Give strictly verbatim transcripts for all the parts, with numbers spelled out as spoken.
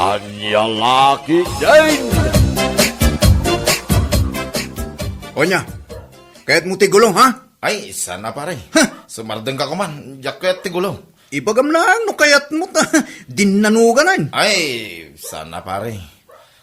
Ania la ketdin? Onya, kayatmo ti gulo, ha? Ay, saan a, pare. Huh! Sumardeng ka koma, diak kayat ti gulo. Ibagam laeng no kayatmo ta dinnanuganan. Ay, saan a, pare.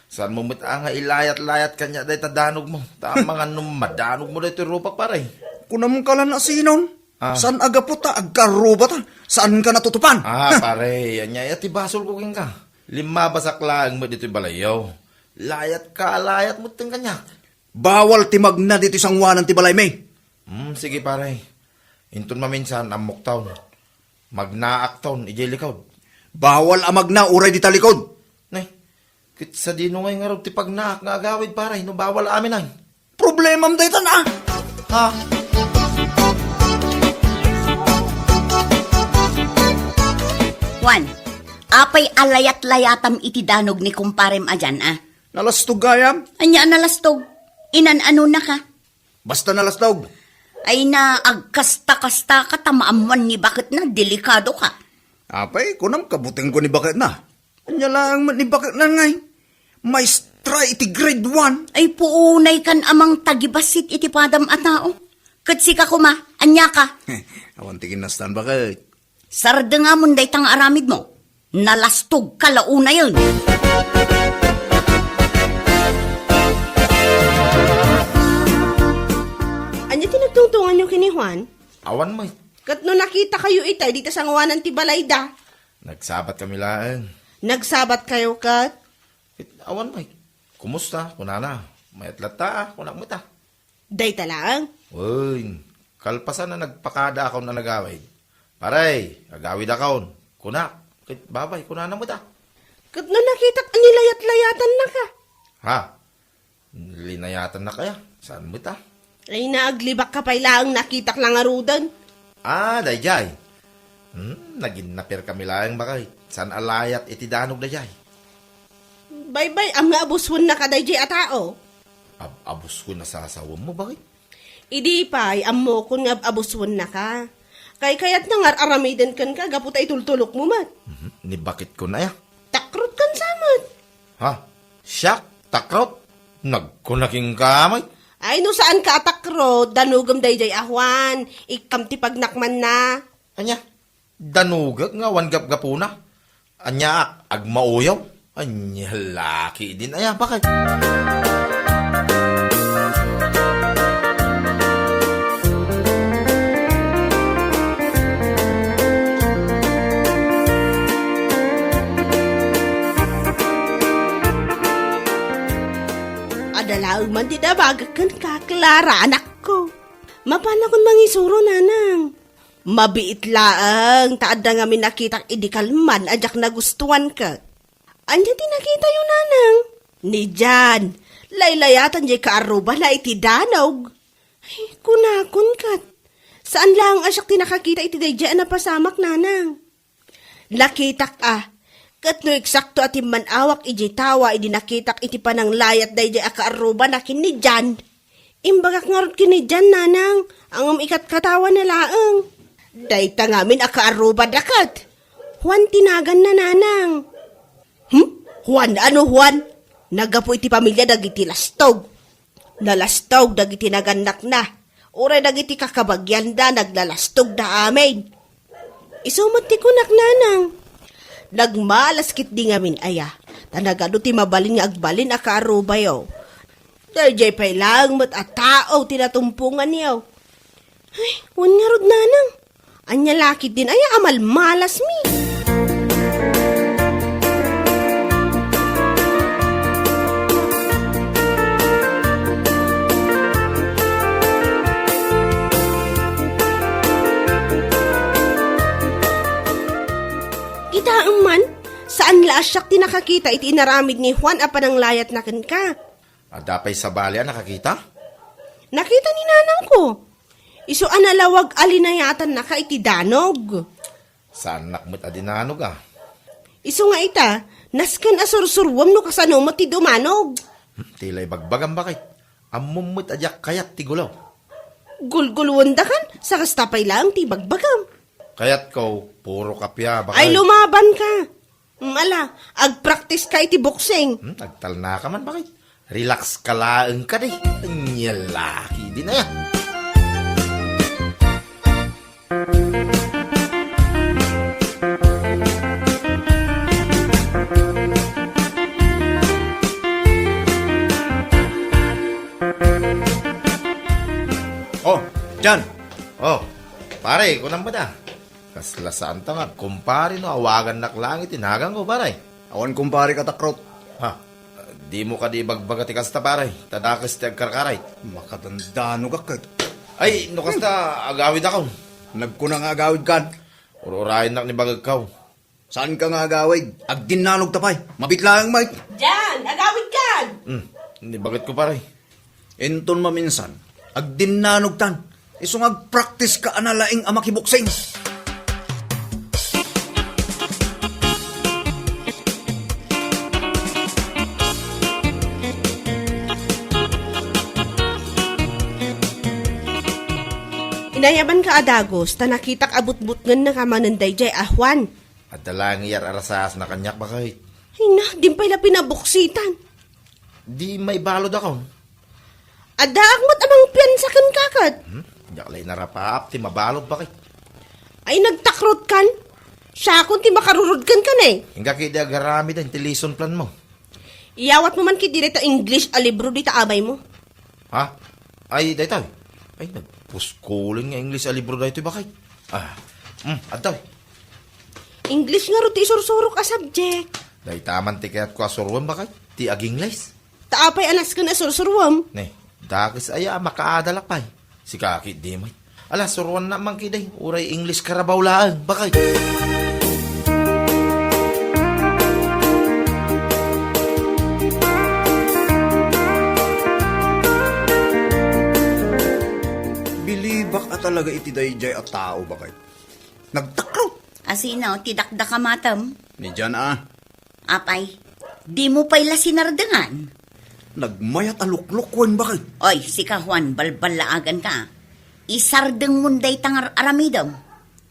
Saanmo met a nga ilayat-layat kaniak dayta danogmo. Ta amangan no madanogmo daytoy rupak, pare. Kunam ka la no sinon. Ah. Saan a gapu ta agkaarrubata? Saanka natutupan? Ah, pare, ania aya ti basolko kenka? Limmabasak laeng met ditoy balayyo. Layatka a layat metten kaniak. Bawal ti magna ditoy sangoanan ti balaymi. Hmm, sige, pare. Inton maminsan, ammokton. Magnaakton idiay likod. Bawal a magna uray dita likod. Nay, ket sadino ngay ngarud ti pagnaak nga agawid, pare, no bawal amin ay? Problemam daytan, a. Ha? Juan, apay a layat-layatam iti danog ni kumparem a dian, a? Nalastog gayam. Ania a nalastog? Inan-anonaka? Basta nalastog. Ay na, agkasta-kastaka ta maammoan ni baketna, delikadoka. Apay, kunam kabutengko ni baketna. Ania laeng met ni baketna ngay? Maestra iti grade one. Ay, puunay kan amang tagibassit iti padam a tao. Ket sika koma, aniaka? Awan ti kinastan, baket. Sardengamon dayta nga aramidmo. Nalastogka la unayen. Ania ti nagtungtunganyo ken ni Juan? Awan met. Ket no nakitakayo itay dita sangoanan ti balayda? Nagsabatkami laeng. Nagsabatkayo ket? Ket awan met. Kumusta? Kunana. Mayat latta, a, kunak met, a. Dayta laeng? Wen, kalpasan a nagpakadaakon a nagawid. Pare, agawidakon. Kunak, ket babay, kunana met, a. Ket no nakitak a nilayat-layatannaka? Ha? Linayatannaka aya? Saan met, a? Ay, naaglibakka pay laeng nakitak la ngaruden. Ah, daydiay. Hmm, naginnaperkami laeng, baket. Saan a layat iti danog daydiay? Baybay-am nga abuswennaka daydiay a tao. Ab-, abuswen a sasawemmo, baket? Idi pay, ammokon nga ab-, abuswennaka. Kaykayatna nga ar-aramiden kenka gapu ta itultulokmo met. Mhm. Ni baketkon aya? Takrot kan sa met. Ha? Siak? Takrot? Nagkuna kenka met. Ay, no saanka a takrot, danogem daydiay a Juan. Ikkam ti pagnakmanna. Ania? Danogek nga awan gapgapuna? Aniaak, agmauyong? Ania la ketdin aya, baket? Adda laeng man ti dabagek kenka, Clara, anakko. Mapanakon mangisuro, nanang. Mabiit laeng ta adda ngamin nakitak idi kalman a diak nagustuan ket. Ania ti nakitayo, nanang? Ni Jan, laylayatan diay kaarrubana iti danog. Ay, kunakon ket. Saan laeng a siak ti nakakita iti daydiay a napasamak, nanang. Nakitak a, ket no eksakto a timman-awak idiay tawa idi nakitak iti pananglayat daydiay a kaarrubana ken ni Jan. Imbagak ngarud ken ni Jan, nanang, ngem ikatkatawana laeng. Dayta ngamin a kaarrubada ket. Juan ti naganna, nanang. Hmm? Juan? Ano Juan? Naggapu iti pamilia dagiti lastog. Nalastog dagiti nagannakna. Uray dagiti kakabagianda, naglalastogda amin. Isu met ti kunak, nanang. Nagmalas ketdi ngamin aya, ta nagadu ti mabalin nga agbalin a kaarrubayo. Daydiay pay laeng met a tao ti natumponganyo. Ay, wen ngarud, nanang. Ania la ketdin aya a malmalasmi? Kitaem man, saan la a siak ti nakakita iti inaramid ni Juan a pananglayatna kenka. Adda pay sabali a nakakita? Nakita ni nanangko. Isu a nalawag a linayatannaka iti danog. Saannak met a dinanog, a. Isu nga ita, nasken a sursuruem no kasano met ti dumanog. Hmm, ti la ibagbagam, baket. Ammom met a diak kayat ti gulo. Gulguluendakan, sa kasta pay laeng ti ibagbagam. Kayatko, puro kappia, baket. Ay, lumabanka. Mm, ala, agpraktiska iti boxing. Hmm, agtalnaka man, bakit? Relax ka laeng kadi. Anya laki din aya. Oh, John. Oh, pare, kunam ba da? Kasla saan ta nga agkumpare no awagannak laeng iti naganko, pare. Awan kumpare ka, Takrot. Ha? Dimo kadi ibagbaga ti kasta, pare. Ta dakes ti agkarkarayt. Makadandanogak ket. Ay, no kasta, agawidakon. Nagkuna nga agawidkan. Ur-urayennak ni bagekkaw. Saanka nga agawid? Agdinnanogta pay. Mabit laeng, Mike. Jan, agawidkan! Hmm, ni bagekko, pare. Inton maminsan, agdinnanogtan. Isu nga agpraktiska a nalaing a makiboksing. Inayabanka a dagus, ta nakitak a butbutngennaka manen daydiay a Juan. Adda laeng iyar-arasaasna kaniak, bakit? Ay na, din pay la pinaboksitan. Di maibalodakon. Addaak met a mangpiansa kenka ket. Hmm? Diak la inarapaap ti mabalod, bakit? Ay, nagtakrotkan? Siakon ti makarurod kenka ne. Inka ketdi agaramiden ti lesson plan mo. Iyawatmo man ketdi dayta English a libro dita abaymo. Ha? Ay, daytoy. Ay, nagpuskulen nga English a libro daytoy, bakit? Ah, hmm, adtoy. English ngarud ti isursurok a subject. Dayta man ti kayatko a suruem, bakit? Ti ag-English. Ta apay a nasken a sursuruem? Ne, dakes aya a makaadalak pay. Sika ketdi met. Ala, suruannak man ketdi. Uray English Carabao laeng, bakit? Bilibak a talaga iti daydiay a tao, bakit? Nagtakrot. Asino ti dakdakamatem? Ni Jan a. Apay, dimo pay la sinardengan? Nagmayat a luklukuen, bakit? Oy, sika, Juan, balballaaganka. Isardengmon dayta nga ar-aramidem.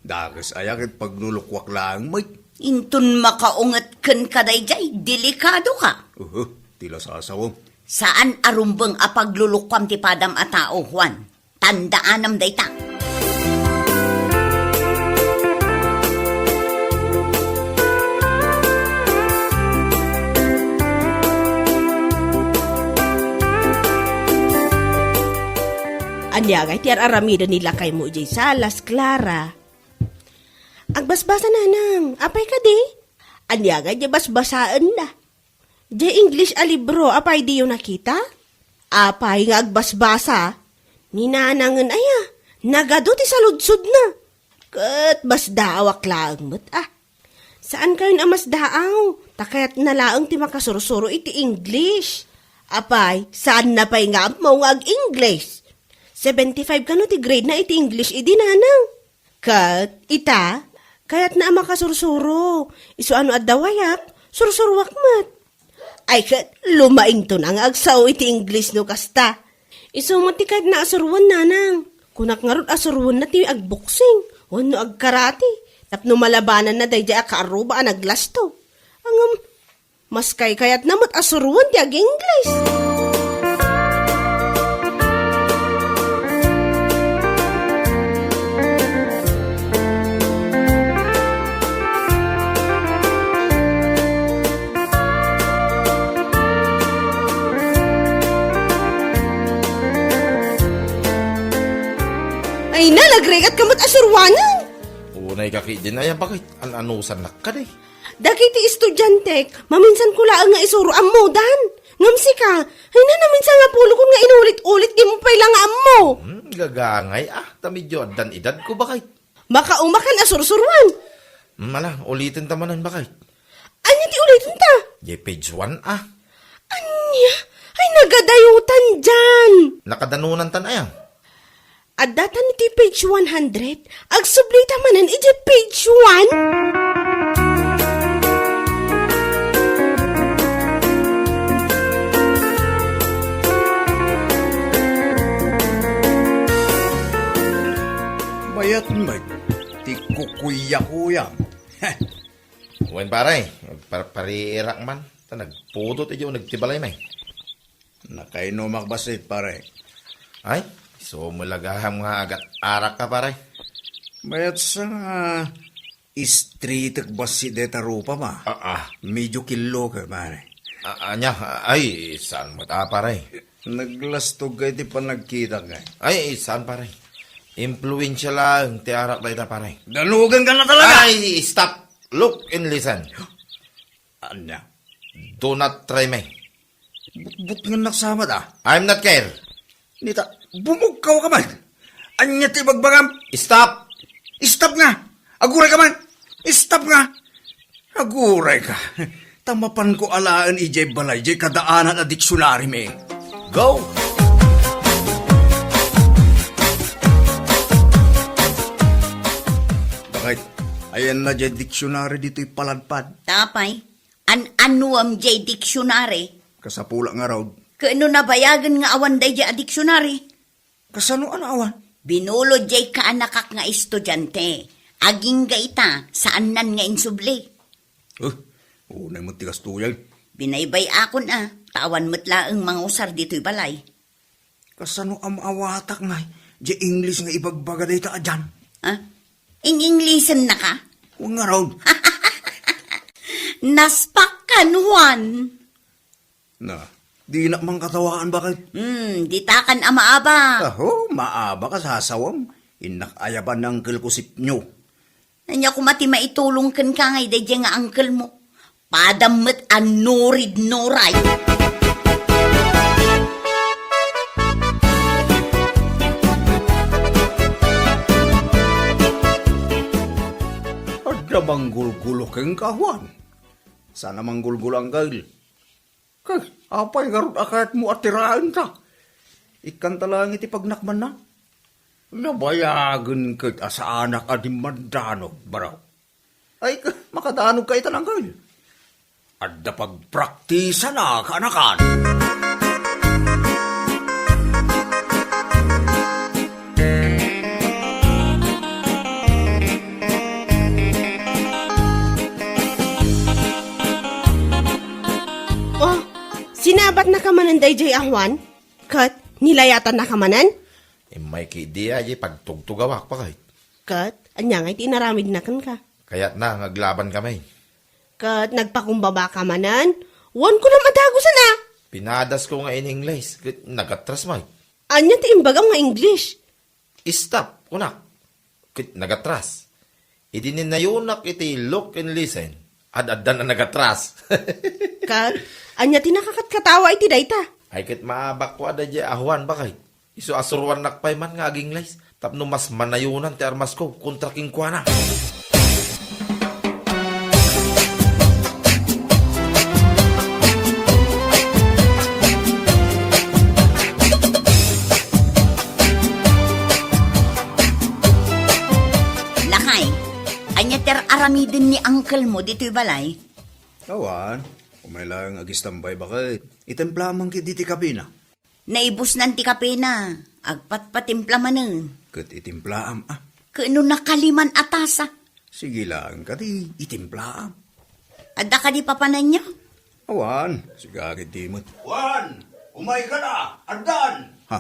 Dakes aya ket paglulukuak laeng met. Inton makaunget kenka daydiay, delikadoka. Uhu, ti lasasawem. Saan a rumbeng a paglulukuam ti padam a tao, Juan. Tandaanam dayta. Ania ngay ti ar-aramiden ni lakaymo idiay salas, Clara? Agbasbasa, nanang. Apay kadi? Ania ngay ti basbasaenna? Diay English a libro, apay diyo nakita? Apay nga agbasbasa? Ni nanangen aya, nagadu ti saludsodna. Ket masdaawak laeng met a. Saankayon a masdaaw, ta kayatna laeng ti makasursuro iti English. Apay, saanna pay nga ammo nga ag-English. Seventy-five kano ti grade na iti English idi, nanang? Ket ita, kayatna a makasursuro. Isu a no adda wayak, sursuroak met. Ay ket, lumaington a nga agsao iti English no kasta. Isu met ti kayatna a suroen, nanang. Kunak ngarud a suroenna ti agboksing wenno agkarate tapno malabananna daydiay a kaarruba a naglasto. Ngem, maskay kayatna met a suroen ti ag-English. Ay na, nagrigat ka met a suruanen. Unay ka ketdin, aya, bakit? An-anusannak kadi? Dagiti estudiantek, maminsan ko laeng nga isuro ammodan. Ngem sika, ay na, naminsan nga pulokon nga inulit-ulit, dimo pay la nga ammo. Hmm, gagangay, ah, ta medyo addan edadko, bakit? Makaumakan a sursuruan. Hmm, ala, uliten ta manen, bakit? Ania ti uliten ta? Diay page one, ah. Ania? Ay, nagadayotan diay. Nakadanunan tan aya? Adda tan iti page one hundred. Agsubli ta manen iti page one. Bayat met ti kukuyakuya. Heh. Wen, pare, parpariirak man. Ta nagpudot idiay uneg ti balaymi. Nakainumak bassit, pare. Ay, isu met la gayam nga agat-arakka, pare. Mayat sa nga istritek bassit dayta rupam a. Ah, ah. Medyo killo ka, pare. Ah, ania? Ay, saan met a, pare. Naglastog ka iti panagkitak, eh. Ay, saan, pare. Impluensia laeng ti arak dayta, pare. Danugenka na talaga! Ay, stop! Look and listen. Ania? Do not try me. Butbutngennak sa met a. I'm not care. Nita, bumugkawka man. Ania ti ibagbagam? Stop! Stop nga! Agurayka man! Stop nga! Agurayka. Ta mapanko alaen idiay balay, diay kadaanan a diksionarimi. Go! Bakit? Ayanna diay diksionari ditoy paladpad. Apay, an-annuam diay diksionari? Kasapulak ngarud. Ket no nabayagen nga awan daydiay a diksionari? Kasano a naawan? Binulod diay kaanakak nga estudiante. Agingga ita, saannan nga insubli. Eh, unay met ti kastoyen. Binaybay-akon a, ta awan met laeng mangusar ditoy balay. Kasano a maawatak nga diay English nga ibagbaga dayta a Jan? Ah? In-Englishennaka? Wen ngarud. Naspakkan, Juan. Na, dinak man katawaan, bakit? Hmm, ditakan a maabak. Aho, maabak a sasawam. Innak ayaban ni Uncle ko sipnyo. Ania koma ti maitulong kenka nga daydiay nga uncle mo? Padam met a nurid nuray. Adda manggulgulo kenka, Juan. Saan a manggulgulo, Uncle. Kay, apay ngarud a kayatmo a tiraenta? Ikkanta laeng iti pagnakmanna. Nabayagen ket a saanak a dimmandanog, baro. Ay, ka-, makadanog ka ita, Uncle. Adda pagpraktisan a kaanakan. Oh, sinabatnaka manen daydiay a Juan? Ket nilayatannaka manen? Immay ketdi a diay pagtugtugawak, bakit? Ket ania ngay ti inaramidna kenka? Kayatna nga aglabankami. Ket nagpakumbabaka manen? Wen kunam a dagusen a! Pinadasko nga in-English, ket nagatras met. Ania ti imbagam nga English? Stop, kunak. Ket nagatras. Idi ninayonak iti look and listen, ad-addan a nagatras. Ket, ania ti nakakatkatawa iti dayta? Ay, ket maabakko a daydiay a Juan, bakit? Isu a suruannak pay man nga ag-English, tapno mas manayonan ti armasko kontra kenkuana. Lakay, ania ti ar-aramiden ni uncle mo ditoy balay? Awan, umay laeng agistambay, bakit? Itemplaam man ketdi ti kapena. Naibusnan ti kapena, agpatpatimpla manen. Ket itimplaam, a? Ket no nakaliman a tasa? Sige laeng kadi, itimplaam. Adda kadi papananyo? Awan, sika ketdi met. Juan, umayka la, addan! Ha?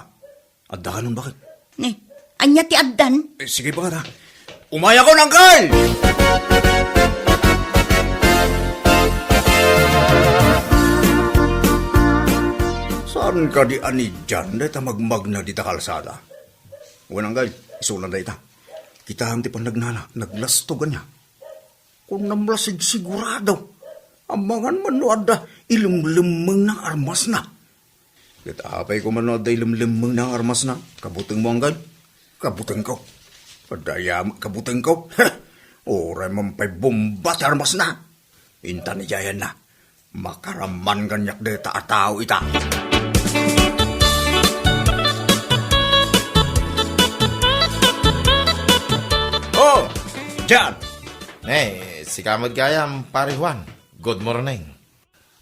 Adda kanon, bakit? Ni, ania ti addan? Eh, sige, bakit, ha? Umayakon, uncle! Saan kadi a ni Jan dayta magmagna dita kalsada? Wen, uncle, isunan dayta. Kitaem ti pannagnana, naglastog ania. Kunam la sigsigurado. Amangan man no adda ilemlemmengna nga armasna. Ket apay koma no adda ilemlemmengna nga armasna? Kabutengmo, uncle? Kabutengko. Adda aya met kabutengko? Heh! Uray man pay bomba ti armasna. Intan idiayanna. Makaraman kaniak dayta a tao ita. Oh, Jan! Eh, sika met gayam, Pare Juan. Good morning.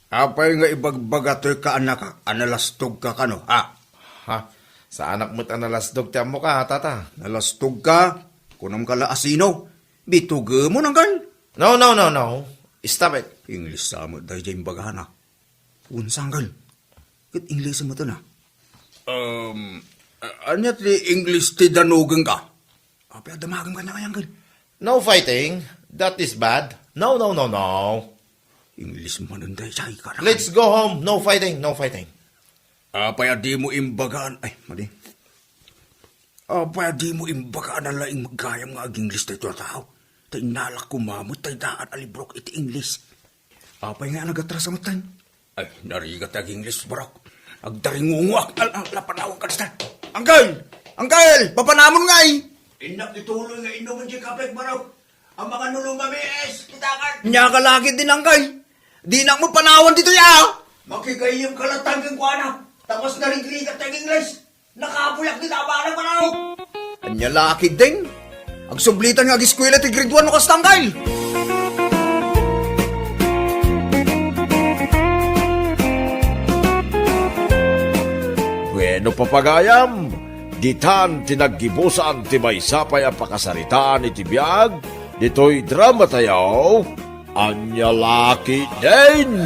Apay nga ibagbaga toy kaanakak a nalastogka kano, ha? Ha? Saanak met a nalastog ti ammoka, tata. Nalastogka? Kunamka la a sino? Bitugemon, uncle? No, no, no, no. Stop it. English sa met daydiay imbagana. Wen, Uncle. Ket English met na. Um, a-, ania ti English ti danugengka? Apay a damagem kaniak, Uncle? No fighting. That is bad. No, no, no, no. English manen daydiay, kara. Let's go home. No fighting, no fighting. Apay a dimo imbagaan? Ay, madi. Apay a dimo imbagaan a laing gayam nga ag-English daytoy a tao? Ta innalak koma met tay daan a librok iti English. Apay nga nagatraso met tay? Ay, narigat ti ag-English, barok. Agdaringungoak. Al-, al-, lapanawan ka, Uncle! Uncle! Uncle! Papanamon ngay! Innak ituloy nga inumen ti kapek, barok. Ang mga nulong mamiis, kita ka. Nya ka lagi din, Uncle. Dinak mo panawan ditoy, a. Makigayyem ka latta kenkuana. Tapos narigrigat ti ag-English. Nakabuyak dita a banag manawag. Ania la ketdin? Agsublitan nga agiskuela ti grade one no kasta, Uncle. Bueno, papagayam, ditan ti naggibusan ti maysa pay a pakasaritaan iti biag ditoy dramatayo. Ania la ketdin?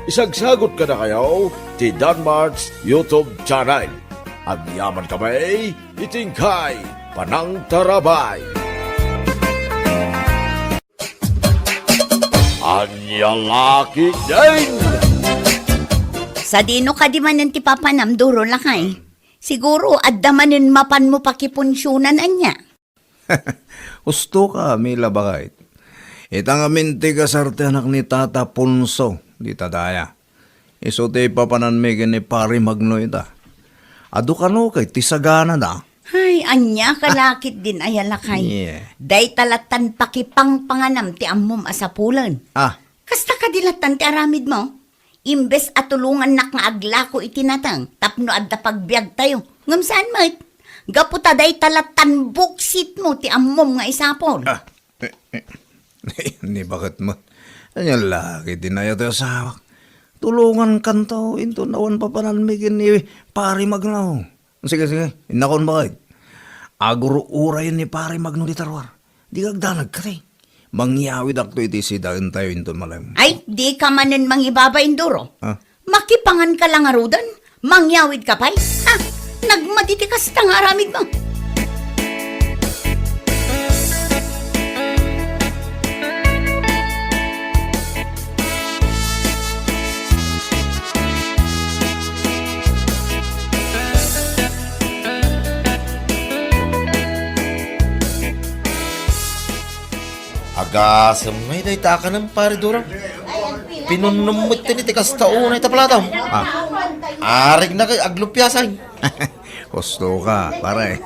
Isagsagot kadakayo ti Danmart's YouTube channel. Agyaman kami iti inkay panangtarabay. Ania la ketdin? Sadino kadi manen ti papanam, Duro, lakay? Siguro, adda manen mapanmo pakipunsionan, ania? Husto ka, Mila, baket. Ita ngamin ti kasar ti anak ni Tata Ponso, dita daya. Isu ti papananmi ken ni Pari Magno ita. Adu kano ket ti saganada. Ay, ania ka la ketdin aya, lakay. Yeah. Dayta lattan pakipangpanganam ti ammom a sapulen. Ah. Kasta kadi lattan ti aramidmo? Imbes a tulongannak nga aglako iti nateng tapno adda pagbiagtayo. Ngem saan met? Gapu ta dayta lattan buksitmo ti ammom nga isapul. Ah, eh, eh. Ni baket met. Ania la ketdin aya ti asawak? Tulongankanto inton awan papananmi ken ni Pari Magno. Sige, sige. Innakon, baket. Agur-urayen ni Pari Magno dita ruar. Di agdanag kadi. Mangyawidakto iti sidaentayo inton malem. Ay, di ka manen mangibabain, Duro. Ah? Makipangan ka la ngaruden, mangyawid ka pay. Ah, nagmadi ti kasta nga aramidmo. Agasem ngay dayta a kanem, Pare Duro. Pinunnom met ti kasta unay ta plato. Ah. Arigna kay aglupiasay. Husto ka, pare.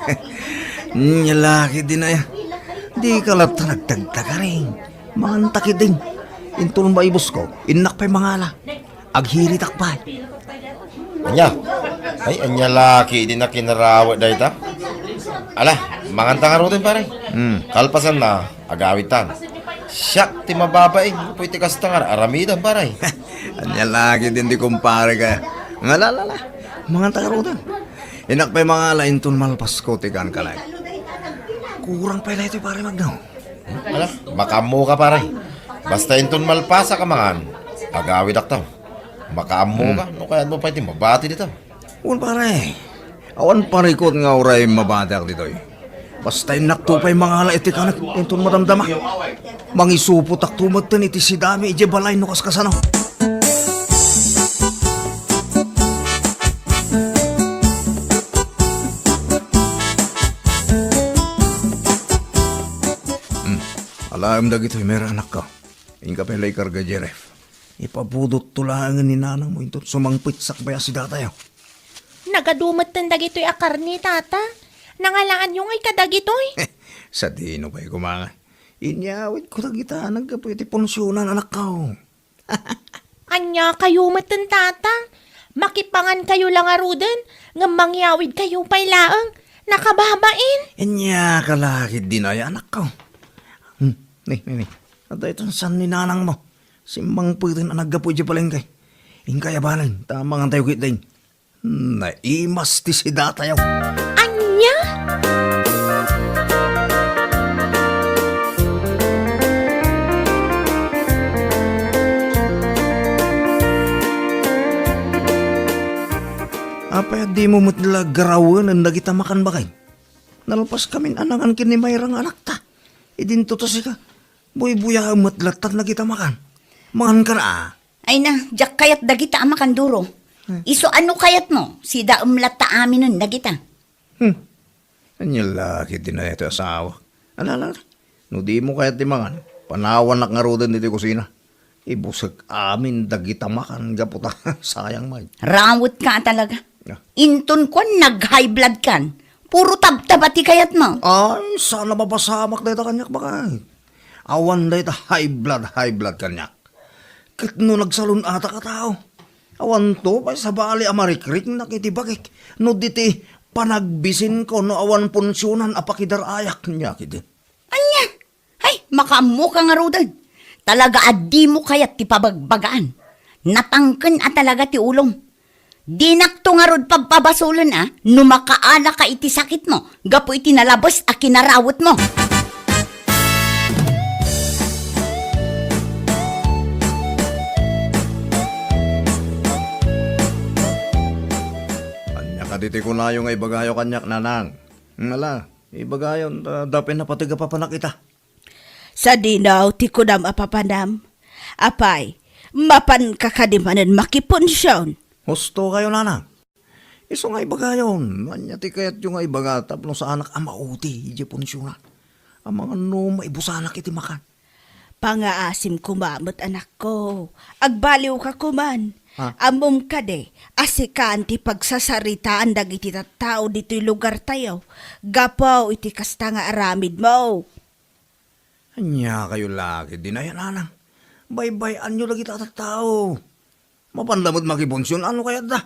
Nia la ketdin aya. Di ka latta nagtagtagaring. Manganta ketdin. Inton maibusko, innak pay mangala. Aghiritak pay. Ania? Ay, ania la ketdin a kinarawet dayta? Ala, manganta ngaruden, pare. Hmm. Kalpasanna, agawidtan. Siak ti mababain, gapu iti kasta nga aramidem, pare. Ania la ketdin ti kumpare ka. Nga la, la, la. Manganta ngaruden. Innak pay mangala inton malpasko ti kankanay. Kurang pay daytoy, Pare Magno. Ala, makaammo ka, pare. Basta inton malpasak a mangan, agawidakto. Makaammo ka, hmm, no kayatmo pay ti mabati dita. Wen, pare. Awan parikut nga uray mabatiak ditoy. Basta innakto pay mangala iti kanek inton madamdama. Mangisupotakto metten iti sidami idiay balay no kaskasano. Hmm. Alaem dagitoy, Mera, anakko. Inka pay la ikarga, Jeref. Ipabudotto laengen ni nanangmo inton sumangpet sakbay a sidatayo. Nagadu metten dagitoy a karne, Tata. Nangalaanyo ngay kadagitoy? Sadino pay koma nga. Inyawidko dagita naggapu iti punsionan, anakko. Ania kayo metten, Tata? Makipangan kayo la ngaruden, ngem mangyawid kayo pay laeng. Nakababain. Ania ka la ketdin aya, anakko? Hmm, ni, ni, ni. Adda itan saan ni nanangmo. Simmangpeten a naggapu idiay palengke. Inkay abanen, ta mangantayo ketdin. Naimas ti sidatayo. Ania? Dimo met la garawenen dagita makan, baket. Nalpaskamin a nangan ken ni Mayra nga anakta. Idinto ta sika, buybuyaem met lattan dagita makan. Mangankan a. Ay na, diak kayat dagita a makan, Duro. Hmm. Isu a no kayatmo, sidaem latta aminen dagita. Hmm. Ania la ketdi dayta ti asawak. Ala, ala, no dimo kayat ti mangan, panawannak ngaruden ditoy kusina. Ibusek amin dagita makan gapu ta sayang met. Rawetka a talaga. Ah. Inton kuan, nag-high blood kan. Puro tabtaba ti kayatmo. Ay, saan a mapasamak dayta kaniak, baket. Awan dayta high blood, high blood kaniak. Ket no nagsalun-atak a tao, awanto pay sabali a marikriknak iti bagik no diti panagbisinko no awan punsionan a pakidar-ayak kaniak idi. Ania? Hay, makaammoka ngaruden. Talaga a dimo kayat ti pabagbagaan. Natangken a talaga ti ulom. Dinakto ngarud pagpabasolen a no makaalaka iti sakitmo gapu iti nalabes a kinarawetmo. Ania kadi ti kunayo nga ibagayo kaniak, nanang? Ala, ibagayon ta dapay napateg a papanak ita. Sadino ti kunam a papanam? Apay, mapanka kadi manen makipunsion? Husto kayo, nanang. Isu nga ibagayon, ania ti kayatyo nga ibaga tapno saanak a mauti idiay punsionan? Amangan no maibusanak iti makan. Pangaasim koma met, anakko. Agbaliwka koman. Ha? Ammom kadi a sikan ti pagsasaritaan dagiti tattao ditoy lugartayo gapu iti kasta nga aramidmo. Ania kayo la ketdi, nanang? Baybay-anyo dagita a tattao. Mapanda met makipunsion a no kayatda.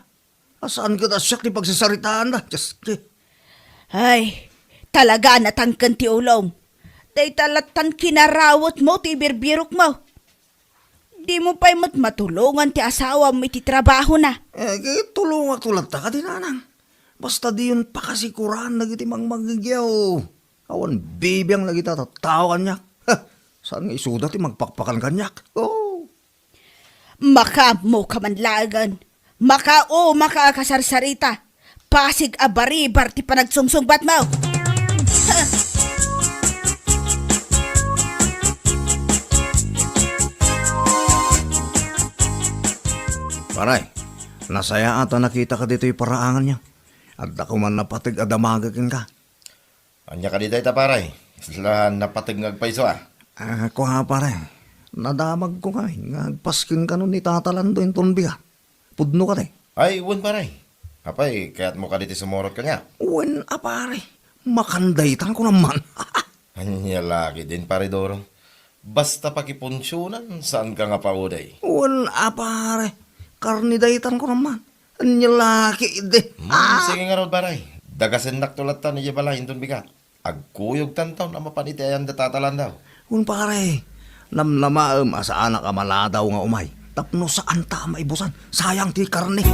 A saan ket a siak ti pagsasaritaanda. Dios, ti. Ay, talaga a natangken ti ulom. Dayta lattan kinarawetmo ti ibirbirokmo. Dimo pay met matulongan ti asawam iti trabahona. Eh, tulongakto latta kadi, nanang. Basta diyon pakasikuran dagiti mangmangngegyaw. Awan bibiang dagita tattao kaniak. Ha, saan nga isuda ti magpakpakan kaniak? Oh. Makaammoka man laengen. Makaumaka a kasarsarita. Pasig a baribar ti panagsungsungbatmo. Pare, nasayaat a nakitak ditoy paraanganyo. Adda koman napateg a damagek kenka. Ania kadi dayta, pare? Isla napateg nga agpayso, a. Ah, kua, pare. Nadamagko kami nga agpasken kano ni Tata Lando inton bigat. Pudno kadi? Ay, wen, pare. Apay, kayatmo kadi ti sumurot kaniak? Wen a, pare. Makandaytan ko naman. Ania la ketdin, pare Doro. Basta pakipunsionan, saanka nga paudey. Wen a, pare. Karne daytan ko naman. Ania la ketdi. Hmm, ah, sige ngarud, pare. Dagasennakto lattan idiay balay inton bigat. Agkuyogtanto a mapan iti ayan da Tata Lando. Wen, pare, namnamaem a saanak a maladaw nga umay tapno saanta a maibusan. Sayang ti karne.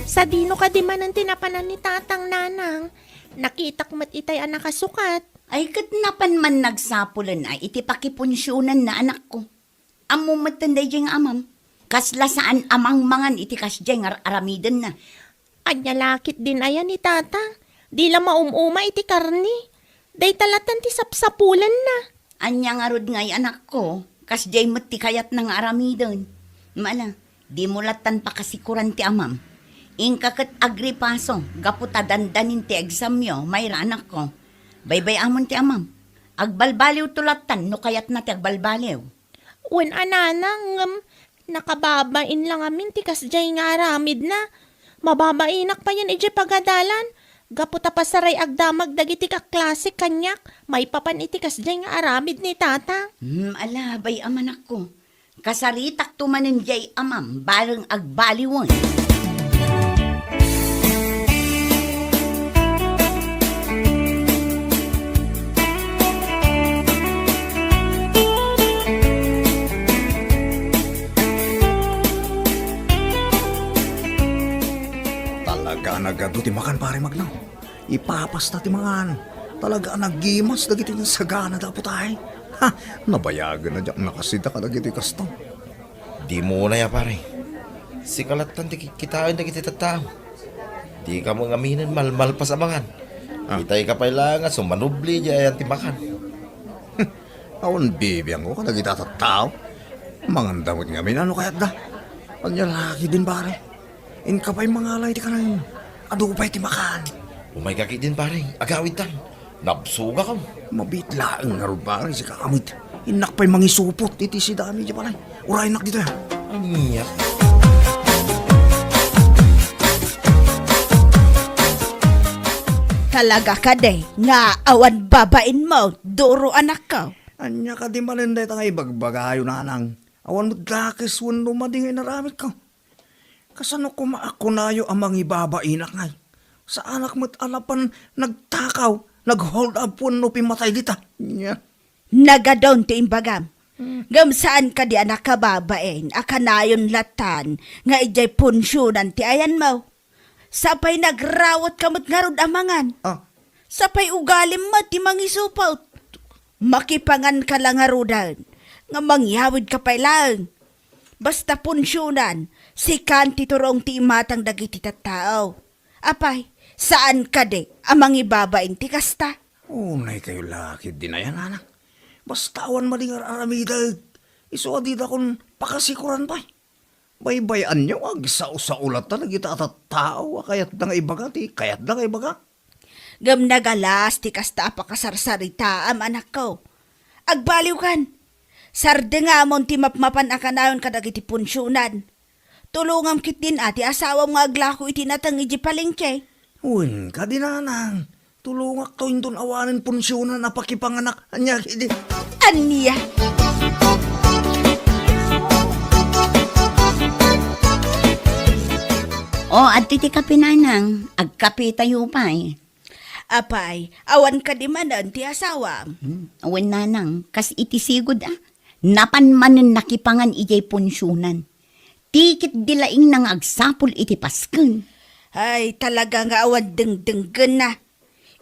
Sadino kadi manen ti napanan ni Tatang, Nanang? Nakitak met itay a nakasukat. Ay, ket napan man nagsapulen a iti pakipunsionan na, anakko. Ammom metten daydiay nga amam. Kasla saan a mangmangan iti kasdiay nga ar-, aramidenna. Ania la ketdin aya ni Tata? Di la maum-uma iti karne. Dayta lattan ti sapsapulanna. Ania ngarud ngay, anakko? Kasdiay met ti kayatna nga aramiden. Mala, dimo lattan pakasikuran ti amam. Inka ket agripaso gapu ta dandanin ti examyo, Mayra, anakko. Baybay-amon ti amam. Agbalbaliwto lattan no kayatna ti agbalbaliw. Wen a, Nanang, ngem nakababain la ngamin ti kasdiay nga aramidna. Mababainak payen idiay pagadalan. Gapu ta pasaray agdamag dagiti kaklasek kaniak maipapan iti kasdiay nga aramid ni Tata. Hmm, ala, bay-am, anakko. Kasaritakto manen diay amam, bareng agbaliwen. Talaga a nagadu ti makan, Pare Magno. Ipapasta ti mangan. Talaga a nagimas dagiti nasaganada, Apo Tay. Ha, nabayagen a diak nakasida kadagiti kasta. Dimo unay a, pare. Sika lattan ti kitkitaen dagiti tattao. Dika met ngaminen malmalpas a mangan. Ah. Itayka pay laeng a sumanubli idiay ayan ti makan. Awan bibiangko kadagiti tattao. Manganda met ngamin no kayatda. Ania la ketdin, pare? Inka pay mangala iti kanayon. Adu pay ti makan. Umayka ketdin, pare. Agawidtan. Nabsogakon. Mabiit laeng ngarud, pare, sika met. Innak pay mangisupot iti sidami idiay balay. Uraynak ditoy, ha? Ania? Talaga kadi nga awan babainmo, Duro, anakko? Ania kadi manen dayta nga ibagbagayo, nanang? Awan met dakes wenno madi nga inaramidko. Kasano koma a kunayo a mangibabainak ngay? Saanak met a napan nagtakaw, nag-hold up wenno pimmatay dita. Nia. Nagadun ti imbagam. Hmm. Ngem saan kadi a nakababain a kanayon lattan nga idiay punsionan ti ayanmo. Sapay nagrawatka met ngarud a mangan. Ah. Sapay ugalim met ti mangisupot. Makipanganka la ngaruden nga mangyawidka pay laeng. Basta punsionan, sikan ti turong ti imatang dagiti tattao. Apay, saan kadi a mangibabain ti kasta? Unay kayo la ketdin aya, nanang. Basta awan madi nga ar-aramidek. Isu a didakon pakasikoran pay. Baybay-anyo nga agsao-sao latta dagita a tattao a kayatda nga ibaga ti kayatda nga ibaga. Ngem nagalas ti kasta a pakasarsaritaam, anakko. Agbaliwkan. Sardengamon ti mapmapan a kanayon kadagiti punsionan. Tulongam ketdin a ti asawam nga aglako iti nateng idiay palengke. Wen kadi, nanang. Tulongakto inton awanen punsionan a pakipanganak. Ania kadi? Ania? O, adtoy ti kape, nanang. Agkapetayo pay. Apay, awan kadi manen ti asawam? Hmm, wen, nanang, kas iti sigud, a. Napan manen nakipangan idiay punsionan. Ti ketdi laingna nga agsapul iti pasken. Ay, talaga nga awan dengdenggenna.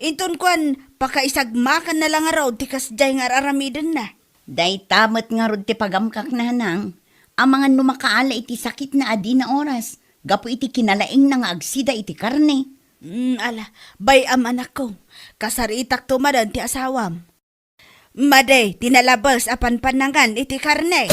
Inton kuan, pakaisagmakanna la ngarud ti kasdiay nga ar-aramidenna. Dayta met ngarud ti pagamkak, nanang, amangan no makaala iti sakitna a dina oras, gapu iti kinalaingna nga agsida iti karne. Mm, ala, bay-am, anakko. Kasaritakto manen ti asawam. Madi ti nalabes a panpanangan iti karne.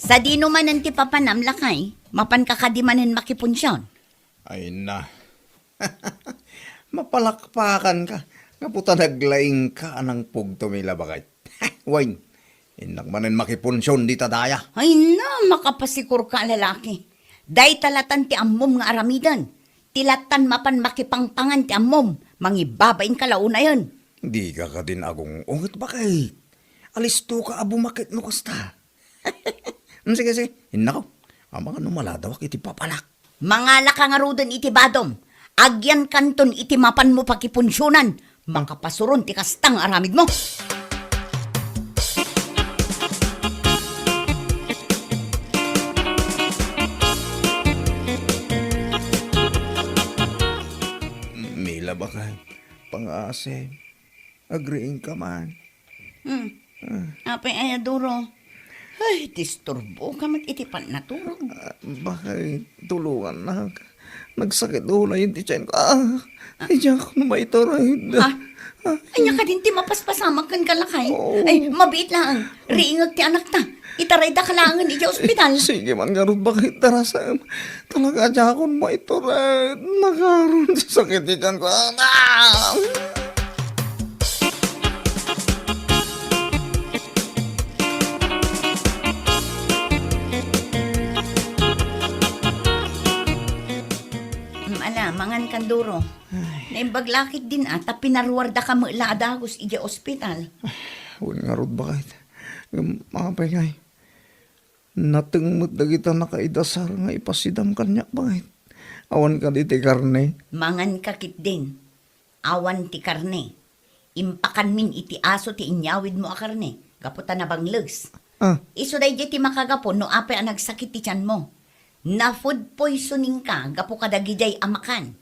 Sadino manen ti papanam, lakay? Mapanka kadi manen makipunsion? Ay na. Mapalakpakanka. Gapu ta naglaingka a nangpugto mi la, baket. Wen, innak manen makipunsion dita daya. Ay na, makapasikorka a lalaki. Dayta latan ti ammom nga aramiden. Ti latan mapan makipangpangan ti ammom. Mangibabainka la unayen. Dika kadin agung-unget, baket. Alistoka a bumaket no kasta. Mm, sige, sige. Innako. Amangan no maladawak iti papanak. Mangalaka ngaruden iti badom. Agyankanton iti mapanmo pakipunsionan. Makapasuron ti kasta nga aramidmo. Mila, baket. Pangasim. Agriingka man. Hmm. Ah. Apay aya, Duro? Ay, disturboka met iti pannaturog. Ah, baket, tulongannak. Nagsakit unay ti tiyan ko. Ah, ay, diak no maitured. Ah, ania kadin ti mapaspasamak kenka, lakay? Oo. Ay, mabiit laeng. Riingek ti anakta. Itaraydaka laengen idiay ospital. Sige man ngarud, baket, darasem. Talaga, diakon maitured. Nakaron ti sakit ti tiyan ko. Ah! Mm, ala, mangan kan, Duro. Ay. Naimbag la ketdin a, ta pinaruardaka met la a dagus idiay ospital. Ay, wen ngarud, baket. Ngem, apay ngay? Nateng met dagita nakaidasar nga ipasidam kaniak, baket. Awan kadi ti karne? Manganka ketdin. Awan ti karne. Impakanmin iti aso ti inyawidmo a karne, gapu ta nabangles. Ah. Isu daydiay ti makagapu no apay a nagsakit ti tianmo. Na-food poisoning ka gapu kadagijay a makan.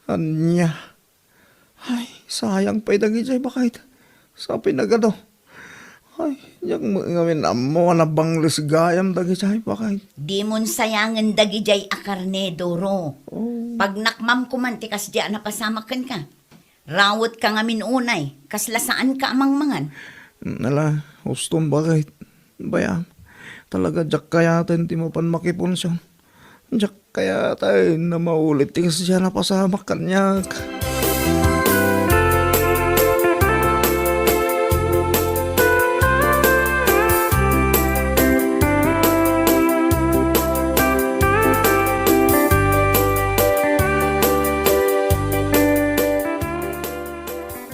Ania? Ay, sayang pay dagijay bakay. Sa pinagado. Ay, diak met ngamin ammo a nabangles gayam dagijay bakay. Dimon sayangen dagijay a karne, Doro. Oh. Pagnakmam koman ti kasdiay a napasamak kenka. Rawet ka ngamin unay, kasla saan ka a mangmangan. Nala, uston bakay. Bayam, talaga diak kayaten ti mapan makipunsion. Diak kayaten a maulit ti kasdiay a napasamak kaniak.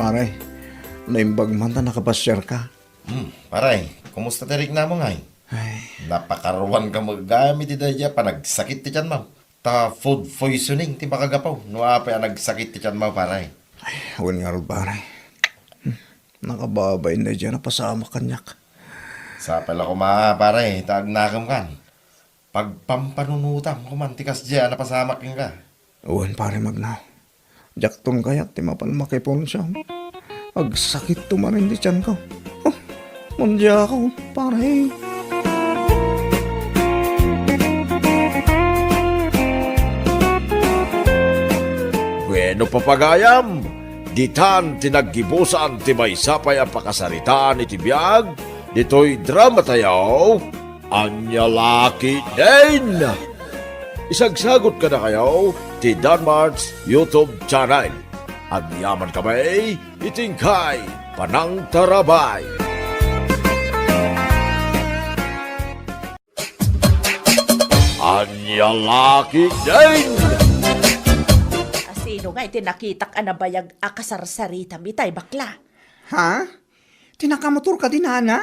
Pare, naimbag man ta nakapasiar ka. Hmm, pare, kumusta ti riknamo ngay? Ay. Napakaruan ka met gayam iti daydiay a panagsakit ti tianmo. Ta food poisoning ti makagapu no apay a nagsakit ti tianmo, pare. Ay, wen ngarud, pare. Hmm, nakababain daydiay a napasamak kaniak. Sapay la koma, pare, ta agnakem kan. Pagpampanunotam koman ti kasdiay a napasamak kenka. Wen, pare Magnaw. Diakton kayat ti mapan makipunsion. Agsakitto manen ti tianko. Oh, mandiakon, pare. Bueno, papagayam, ditan ti naggibusan ti maysa pay a pakasaritaan iti biag ditoy drama tayo. Ania la ketdin? Isagsagot kadakayo ti Danmart's YouTube channel. Agyaman kami iti inkay panangtarabay. Ania la ketdin? Asino nga iti nakitak a nabayag a kasarsaritam itay, bakla? Ha? Ti nakamotor kadi, nana?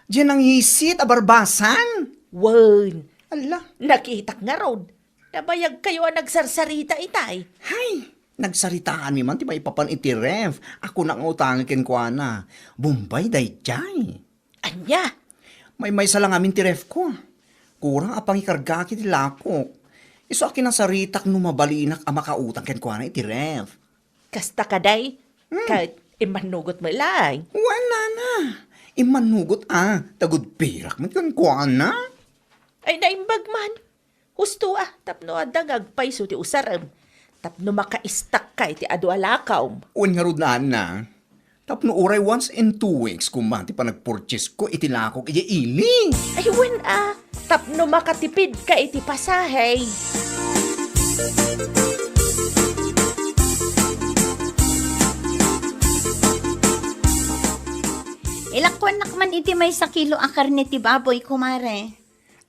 Diay nangisit a barbasan? Wen. Alla. Nakitak ngarud. Nabayagkayo a nagsarsarita itay. Hay, nagsaritaanmi man ti maipapan iti ref a kunak nga utangi kenkuana. Bombay daydiay. Ania? Maymaysa la ngamin ti refko. Kurang a pangikargaak iti lakok. Isu a kinasaritak no mabalinak a makautang kenkuana iti ref. Kasta kadi? Hmm. Ket immannugot met laeng. Wen, nana. Immannugot a, ta gudpirak met kenkuana. Ay, naimbag man. Husto a, tapno adda nga agpayso ti usarem. Tapno makaistakka iti adu a lakawm. Wen ngarud, nana. Tapno uray once in two weeks koma ti panagpurchasesko iti lakok idiay ili. Ay, wen a, tapno makatipidka iti pasahe. Ilakkuannak man iti maysa kilo a karne ti baboy, kumare.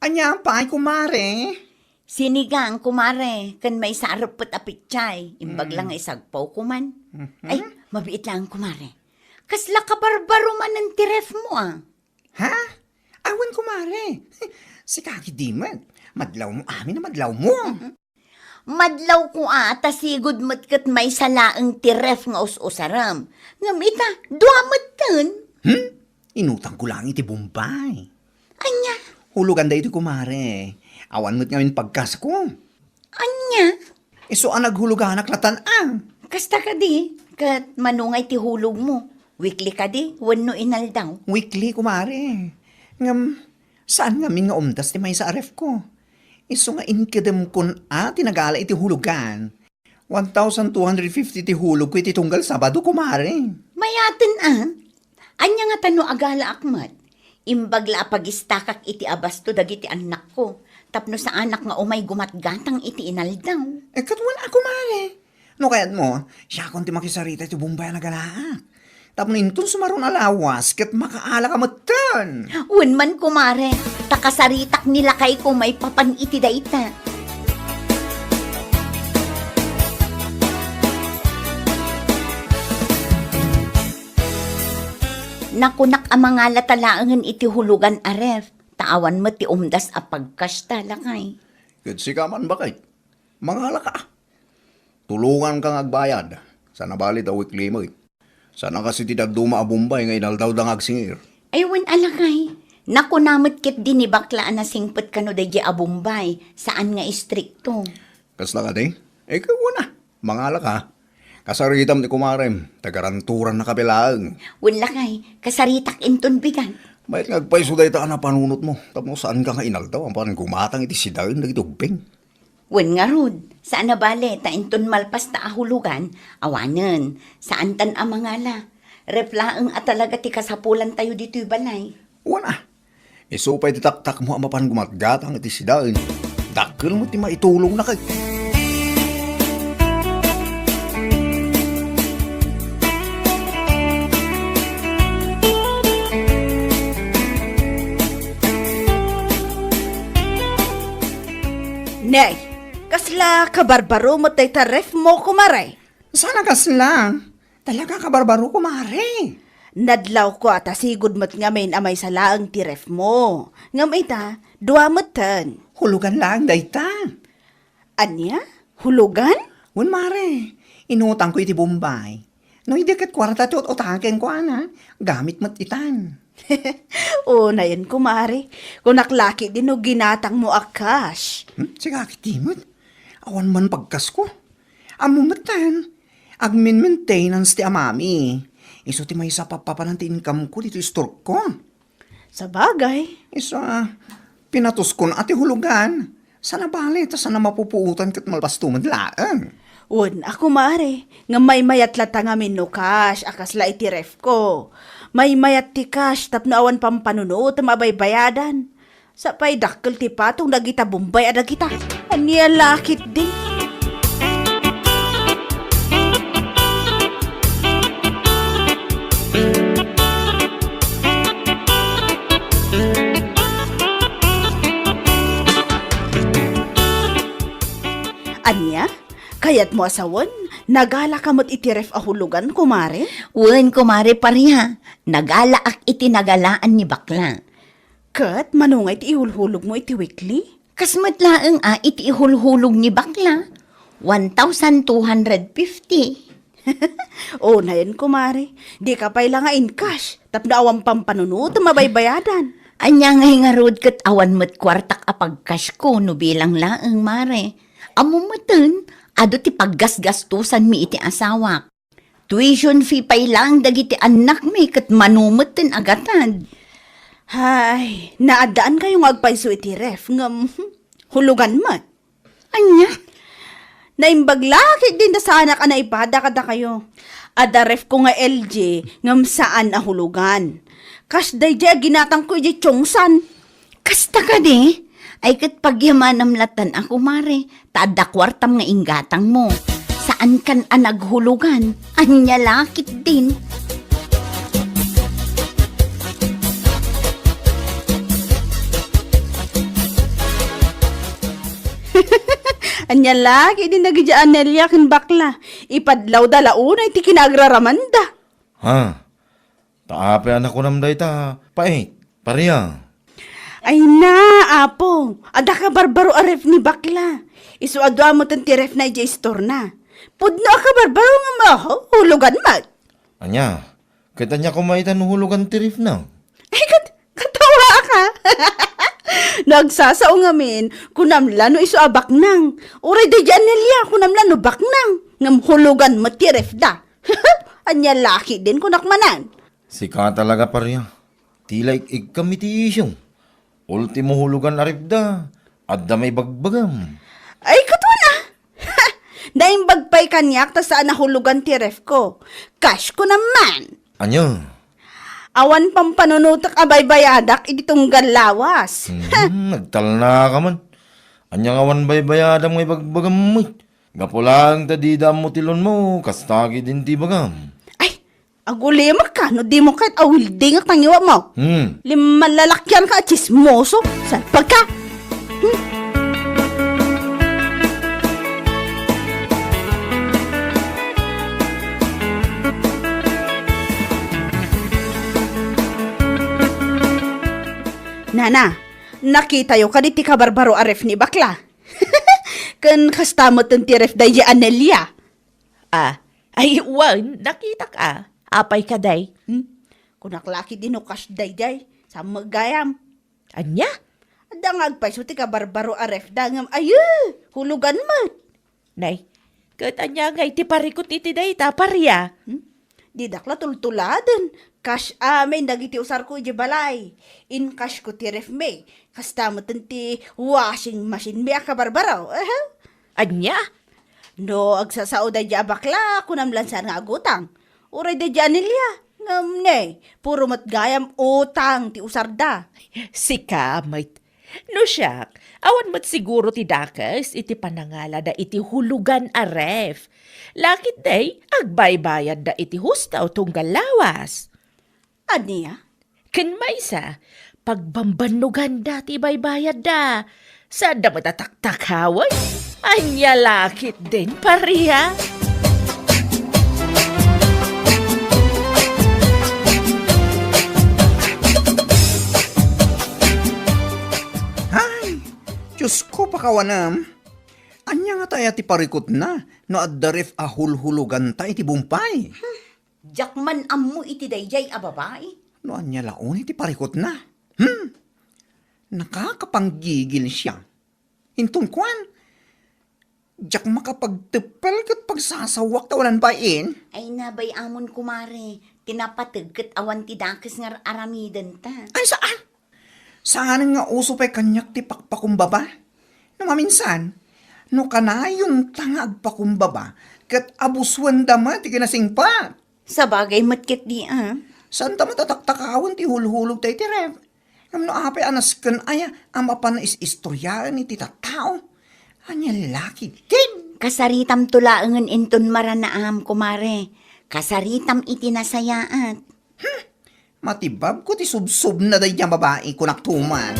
Ania pay, kumare? Sinigang, kumare, ken maysa a reppet a pechay. Imbag la nga isagpaw koman. Mhm. Ay, mabiit laeng, kumare. Kasla kabarbaro manen ti ref mo, a. Ha? Awan, kumare. Sika ketdi met. Madlawmo amin a madlawmo. Madlawko a, ta sigud met ket maysa laeng ti ref nga us-usarem. Ngem ita, dua metten. Hmm? Inutangko laeng iti Bombay. Ania? Hulugan daytoy, kumare. Awan met ngamin pagkasko. Ania? Isu a naghuluganak latan a. Kasta kadi, ket mano ngay ti hulogmo? Weekly kadi wenno inaldaw? Weekly, kumare. Ngem, saan ngamin nga umdas ti maysa a refko. Isu nga inkedemkon a ti nagala iti hulugan. One thousand two hundred fifty ti hulogko iti tunggal Sabado, kumare. Mayaten a. Ania ngata no agalaak met? Imbag la a pagistakak iti abasto dagiti annakko, tapno saanak nga umay gumatgatang iti inaldaw. Eh, ket wen a, kumare. No kayatmo, siakon ti makisarita iti Bombay a nagalaak. Tapno inton sumaruno a lawas, ket makaalaka metten. Wen man, kumare, ta kasaritak ni lakayko maipapan iti dayta. Nakunak a mangalata laengen iti hulugan a ref, ta awan met ti umdas a pagkasta, lakay. Ket sika man, bakay. Mangalaka. Tulonganka nga agbayad. Sana bali ta weekly met. Sana kas iti dadduma a Bombay nga inaldawda nga agsingir. Ay, wen a, lakay. Nakuna met ketdi ni bakla a nasingpet kano daydiay a Bombay, saan nga istrikto. Kasla kadi? Eh, kuna, mangala ka. Kasaritam ti kumarem, tagaranturan na kabilaeng. Wen lakay, kasaritak inton bigat. Mayat nga agpayso dayta a napanunotmo, tapno saanka nga inaldaw, apan gumatang iti sidaen dagiti ubbing. Wen ngarud, saan a bale, ta inton malpas ta a hulugan, awanen, saantan a mangala. Ref laeng a talaga ti kasapulantayo ditoy balay. Wen a, isu pay ti taktakmo a mapan gumatgatang iti sidaen. Dakkel met ti maitulongna kay. Nay, kasla kabarbaro met dayta ref mo, kumare? Saan a kasla? Talaga kabarbaro, kumare. Nadlawko a ta sigud met ngamin a maysa laeng ti ref mo. Ngem ita, dua metten. Hulugan laeng dayta. Ania? Hulugan? Wen, mare. Inutangko iti Bombay. No idi ket kuarta ti ut-utaken kuana, gamit met itan. Unayen, kumare. Kunak la ketdi no ginatangmo a cash. Hmm? Sika ketdi met. Awan man pagkasko. Ammo metten, agmin-maintenance ti amami. Isu ti maysa a papanan ti income ko ditoy store ko. Sabagay. Isu a, pinatuskon a ti hulugan. Saan a bale, ta saan a mapupuotan ket malpasto met laeng. Wen a, kumare, nga maymayat latta ngamin no cash a kasla iti ref ko. Maymayat ti cash tapno awan pampanunotem a baybayadan. Sa pay dakkel ti patong dagita Bombay a dagita. Ania la ketdi? Ania? Kayatmo a sawen? Nagalaka met iti ref a hulugan, kumare? Wen, kumare Paria. Nagalaak iti nagalaan ni bakla. Ket mano nga iti ihulhulogmo iti weekly? Kas met laeng a iti ihulhulog ni bakla, one thousand two hundred fifty. Unayen, kumare, dika pay la nga in-cash tapno awan pampanunotem a baybayadan. Ania ngay ngarud ket awan met kuartak a pag-cash ko no bilang laeng, mare. Ammo metten, adu ti paggasgastosanmi iti asawak. Tuition fee pay laeng dagiti annakmi ket mano metten a gatad. Hay, naaddaankayo nga agpayso iti ref, ngem, hmm, hulugan met. Ania? Naimbag la ketdin ta saanak a naipada kadakayo. Adda ref ko nga L G, ngem saan a hulugan. Kas daydiay a ginatangko idiay Chongsan. Kasta kadi? Ay ket pagyamanam lattan a kumare, ta adda kuartam nga inggatangmo. Saankan a naghulugan, ania la ketdin. Ania la ketdin dagiti Anelia ken bakla, ipadlawda la unay ti kinaagraramanda. Ha? Ta apay a nakunam dayta, pait, Paria? Ay na, Apo, adda kabarbaro a ref ni bakla. Isu a dua metten ti refna idiay istorna. Pudno a kabarbaro nga maho-, hulugan met. Ania? Ket ania koma ita no hulugan ti refna? Ay, kat-, katawaak. No agsasao ngamin, kunam la no isu a baknang. Uray daydi Anelia, kunam la no baknang. Ngem hulugan met ti refda. Ania la ketdin kunak manen. Sika talaga, Paria. Ti la ik-ikkam iti isyu. Ultimo hulugan a refda, adda maibagbagam. Ay, ket wen a. Naimbag pay kaniak ta saan a hulugan ti ref ko. Cash ko naman. Ania? Awan pampanunotek a baybayadak iti tunggal lawas. Hmm, nagtalna ka man. Ania nga awan baybayadam nga ibagbagam met? Gapu laeng ta dida ammo ti loan mo, kasta ketdin ti ibagam. Ay, agulimek ka no dimo kayat a weldingek ti ngiwatmo. Hmm. Limmalalakian ka a tsismoso. Salpag ka. Hmm. Nana, nakitayo kadi ti kabarbaro a ref ni bakla? Ken kasta met ti ref daydi Anelia. Ah, ay, wen, nakitak a. Apay kadi? Hmm? Kunak la ketdi no cash daydi. Saan met gayam? Ania? Adda nga agpayso ti kabarbaro a ref da ngem ayo, hulugan met. Nay, ket ania ngay ti parikut iti dayta, Paria? Hmm? Didak la tultuladen. Cash amin dagiti usarko iti balay. Incashko ti ref mi. Kasta met ti washing machine mi a kabarbaro. Aha. Ania? No agsasao daydi a bakla, kunam la saan nga agutang. Uray daydi a Nelia. Ngem ne, puro met gayam utang ti usarda. Sika met. No siak, awan met siguro ti dakes iti panangalada iti hulugan a ref. Lakit day, agbaybayadda iti husto tunggal lawas. Ania? Ken maysa, pagbambannoganda ti ibaybayadda. Saanda met a taktakawen. Ania lakit din, Paria? Ay, Diyos ko, pakawanem. Ania nga taya ti parikutna no adda ref a hulhuloganta iti bumpay? Diak man ammo iti daydiay a babai. No ania la unay ti parikutna? Hmm? Nakakapanggigil siya. Inton kuan, diak makapagteppel ket pagsasawak ta ulan bain. Ay, nabay-amon, kumare, ti napateg ket awan ti dakes nga aramidenta. Ay, saan? Saan nga uso pay kaniak ti pakpakumbaba? No maminsan, no kanayonta nga agpakumbaba, ket abusuenda met ti kinasingpet. Sabagay met ketdi, a. Saanta met a taktakawen ti hulhulogta iti ref. Ngem no apay a nasken aya a mapan is-istoriaen iti tattao? Ania lakit ken? Kasaritamto laengen inton maranaam, kumare. Kasaritam iti nasayaat. Hmm, matibabko ti subsubna daydi a babai, kunak tuman.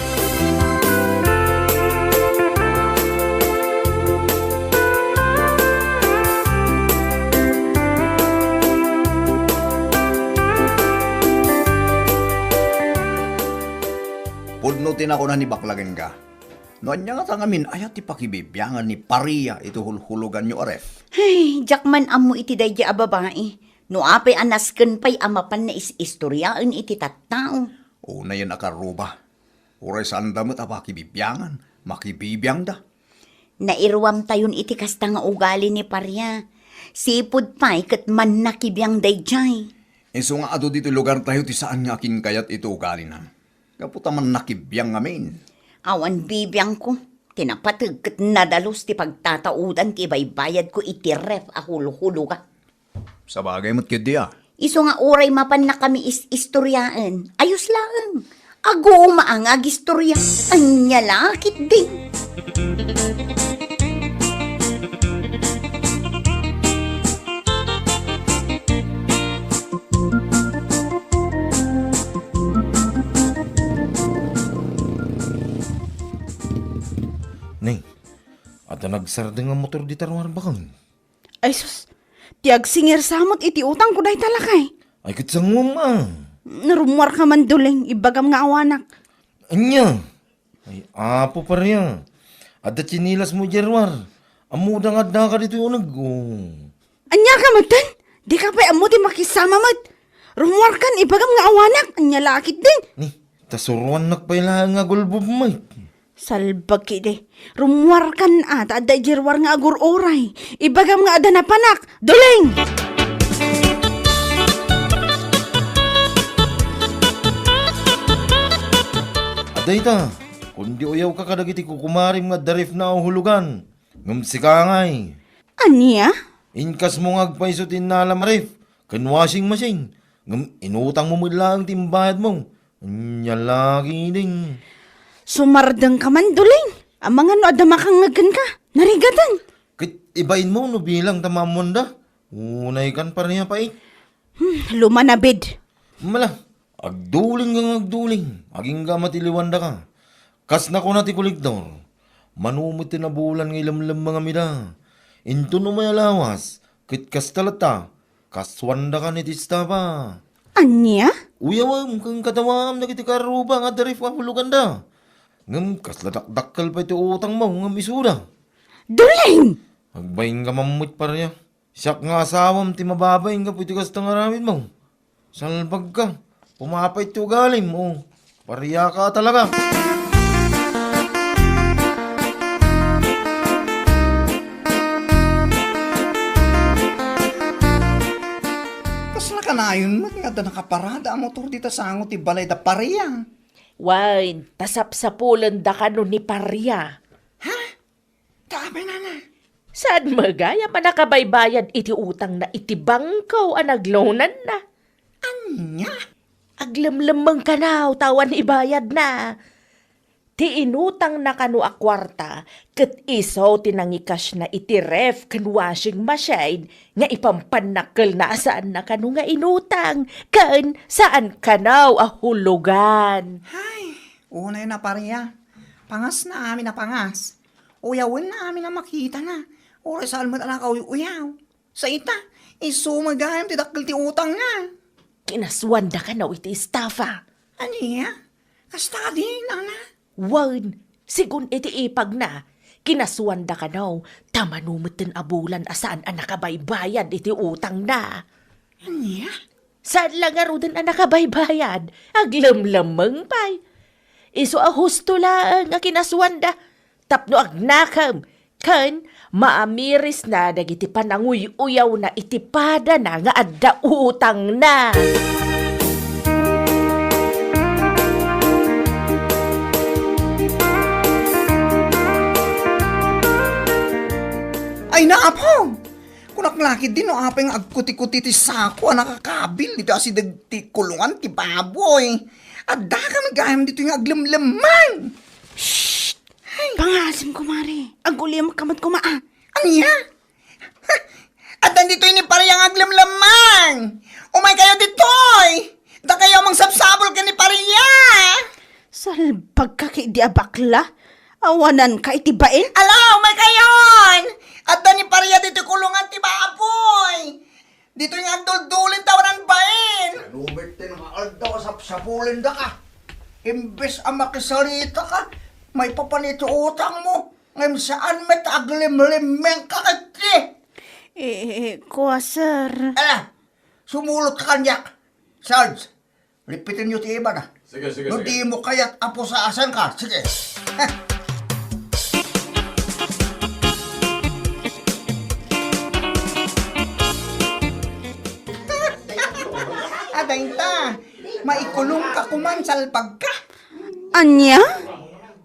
Pudno ti nakuna ni Bakla kenka. No ania ngata ngamin aya ti pakibibiangan ni Paria iti hulhuloganyo a ref? Ay, diak man ammo iti daydi a babai. No apay a nasken pay a mapan nga is-istoriaen iti tattao. Unayen a karruba. Uray saanda met a pakibibiangan, makibibiangda. Nairuamtayon iti kasta nga ugali ni Paria. Sipud pay ket mannakibiang daydiay. Isu nga adu ditoy lugartayo ti saan nga akinkayat iti ugalina. Gapu ta mannakibiang ngamin. Awan bibiangko. Ti napateg ket nadalus ti pagtataudan ti ibaybayadko iti ref a hulhuloga. Sabagay met ketdi a. Isu nga uray mapannakami is-istoriaen, ayos laeng. Aguma nga agistoria. Ania la ketdi? Nay, adda nagsardeng nga motor dita ruar baken. Ay sus, ti agsingir sa met iti utangko dayta lakay. Ay, ket sanguem a. Narummuarka man, Duleng, ibagam nga awanak. Ania? Ay, Apo Paria, adda tsinilasmo idiay ruar. Ammoda nga addaka ditoy uneg, o. Ania ka metten? Dika pay ammo ti makisama met. Rummuarkan, ibagam nga awanak. Ania la ketdi? Ni, ta suroannak pay laeng nga gulbob met. Salbag ketdi. Rummuarkan a, ta adda idiay ruar nga agur-uray. Ibagam nga adda napanak. Duleng! Adda ita, kundi uyawka kadagiti kukumarem nga adda refna a hulugan. Ngem sika ngay. Ania? Inkasmo nga agpayso ti innalam a ref ken washing machine. Ngem inutangmo met laeng ti imbayadmo. Ania la ketdin? Sumardengka man, Duleng. Amangan no adda makangngeg kenka. Narigaten. Ket ibainmo no bilang ta maammoanda. Unaykan, Paria, pay. Hmm, lumanabid. Mala, agdulingka nga agduling, agingga a matiliwandaka. Kas nakuna ti kolektor, mano met ti nabulan nga ilemlemmengam ida. Inton umay a lawas, ket kasta latta, kasuandaka iti estafa. Ania? Uyawem ken katawaem dagiti karruba nga adda ref a huloganda. Ngem kasla dakdakkel pay ti utangmo ngem isuda. Duleng! Agbainka man met, Paria. Siak nga asawam ti mababain gapu iti kasta nga aramidmo. Salbagka. Pumapait ti ugalim, o. Paria ka talaga. Kasla kanayon met nga adda nakaparada a motor dita sango ti balay da Paria. Wen, ta sapsapulenda kano ni Paria. Ha? Ta apay, nana? Saan met gayam a nakabaybayad iti utangna iti bangko a nagloananna? Ania? Aglemlemmeng kanaw ta awan ibayadna. Ti inutangna kano a kuarta ket isu ti nangikasna iti ref ken washing machine nga ipampannakkelna a saanna kano nga inutang ken saan kanaw a hulugan. Hay, unay na Paria. Pangasna amin a pangas. Uyawenna amin a makitana. Uray saan met a nakauy-uyaw. Sa ita, isu met gayam ti dakkel ti utangna. Kinasuanda kano iti estafa. Ania? Kasta kadi, nana? Wen, sigun iti ipagna, kinasuanda kano, ta mano metten a bulan a saan a nakabaybayad iti utangna. Ania? Saan la ngaruden a nakabaybayad, aglemlemmeng pay. Isu a husto laeng a kinasuanda, tapno agnakem, ken maamirisna dagiti pananguy-uyawna iti padana nga adda utangna. Ay, naapo! Kunak la ketdi no apay nga agkuti-kuti ti sako a nakakabil ditoy asideg ti kulungan ti baboy. Addaka met gayam ditoy nga aglemlemmeng. Shh! Ay. Pangasim, kumare. Agulimek ka met koma, a. Ania? Ha! Addan ditoy ni Paria nga aglemlemmeng. Umay kayo ditoy. Dakayo a mangsabsabol ken ni Paria. Salbag ka ketdi a bakla. Awanan ka iti bain? Ala, umay kayon! Adda ni Paria ditoy kulungan ti baboy. Ditoy nga agduldulin ta awanan bain. Ano met ti nga aldaw a sapsapulen daka? Imbes a makisarita ka, maipapan iti utang mo. Ngem saan met aglimlimmeng ka ketdi. Eh, eh, kua, sir. Ala, sumulot ka kaniak. Sarge, lipiten yo ti ibana. Sige, sige, no sige. Di mo kayat a pusasan ka, sige. Adayta, maikulong ka kuman, salbag ka. Ania?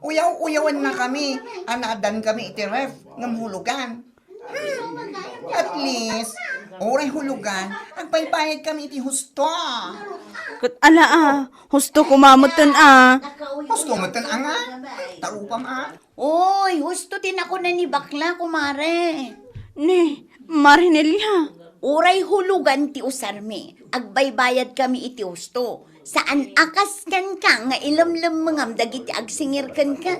Uyaw-uyawan na kami, a naadan kami iti ref, ngem hulugan. Hmm, at least, uray hulugan, agbaybayad kami iti husto. Ket ala a, husto koma metten a. Husto metten a nga? Tarupam a? Oy, husto ti nakuna ni bakla, kumare. Ni, Mare Nelia. Uray hulugan ti usarmi, agbaybayad kami iti husto. Saan a kas kenka nga ilemlemmengam dagiti agsingir kenka.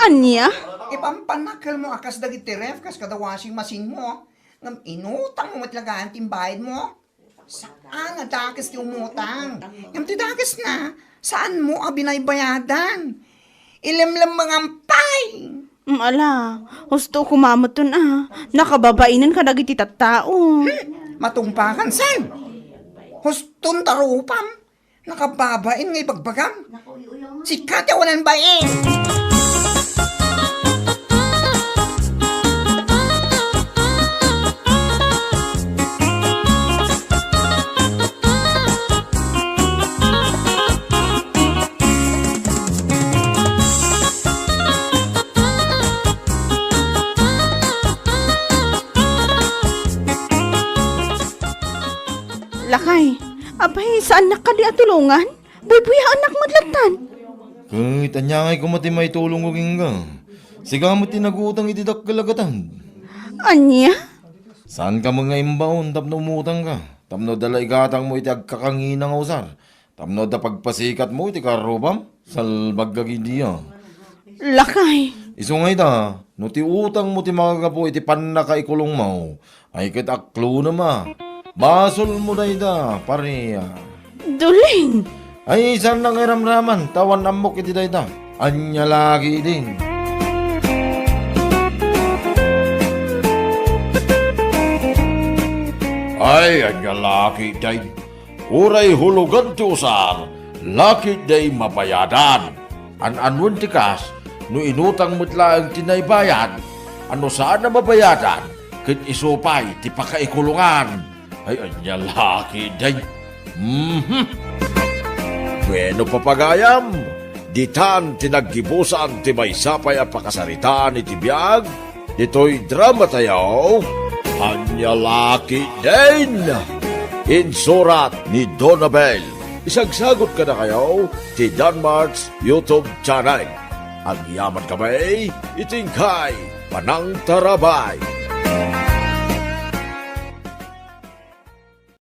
Ania? Ipampannakkelmo a kas dagiti ref kas kada washing machine mo. Ngem inutang mo met lagaan ti imbayad mo. Saan a dakes ti umutang. Ngem ti dakesna, saan mo a binaybayadan. Ilemlemmengam pay. Mm, ala, husto koma metten a. Nakababainen kadagiti tattao. Hmm, matungpakan, saan? Huston tarupam. Nakababain nga ibagbagam. Sika ti awanan bain. Lakay, apay, saannak kadi a tulongan? Buybuyaannak met lattan. Ket ania ngay koma ti maitulongko kenka? Sika met ti nagutang iti dakkel a gatad. Ania? Saanka met nga imbaon tapno umutangka, tapno adda la igatangmo iti agkakangina nga usar, tapno adda pagpasikatmo iti karrupam? Salbag ka ketdi a. Lakay. Isu nga ita, no ti utangmo ti makagapu iti pannakaikulongmo, ay ket aklonem a. Basolmo dayta, pare a. Dulin! Ay, saannak nga iramraman, ta awan ammok iti dayta. Ania la ketdin? Ay, ania la ketdin? Uray hulugan ti usar, Lakit day mabayadan. An-anuen ti kas, no inutang met laeng ti naibayad, a no saan a mabayadan, ket isu pay ti pakaikulongan. Ay, ania lakit day. Mhm. Bueno, papagayam, ditan ti naggibusan ti maysa pay a pakasaritaan iti biag, ditoy drama tayo, Ania Lakit Day. Insurat ni Donabel. Isagsagot kadakayo ti Danmart's YouTube channel. Agyaman kami iti inkay panangtarabay.